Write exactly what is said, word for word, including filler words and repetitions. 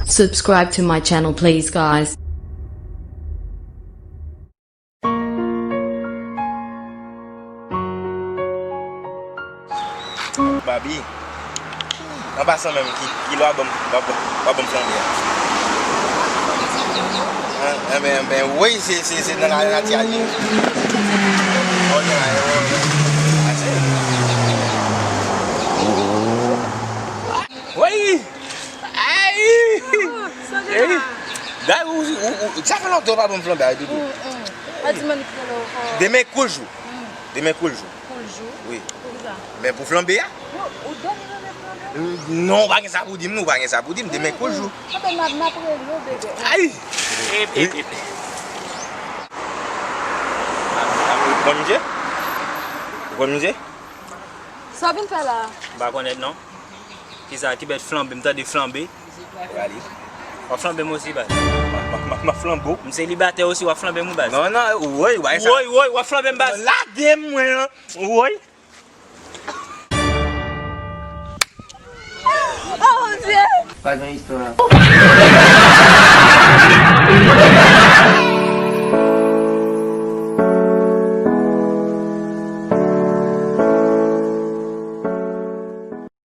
Subscribe to my channel, please, guys. Babi, an pasan menm, ki, ki lè w a ban m, w a ban m flanbe a? An, enben, enben, wi, se, se, se nan la nati a li ye. Wi! Ay! Gay, ou, ou, ou, sa fè lontan w pa ban m flanbe a, doudou. Pa di manip rele w ankò. Demen koul jou. Demen koul jou. Koul jou? Wi. Poukisa? Men pou flanbe a? Ou, ou dòmi nan flanbe? Non, ou pa gen sa pou di m, non, ou pa gen sa pou di m. Demen koul jou. Anben, m ap, m ap rele w, bebe. Ay! Ep, ep, ep. Ou konn misye? Ou konn misye? Sa w vin fè la? M pa konnèt non. Kisa, ki bèt flanbe, m tande flanbe. W a li. W ap flanbe m osi, baz. M ap, m ap, m ap flanbe w. M selibatè osi, w ap flanbe m wi, baz. Non, non, woy, w a sa. Woy, woy, w ap flanbe m, baz. Lage m, mwen, an. Woy. Oh, mon Dieu! Pa gen istwa.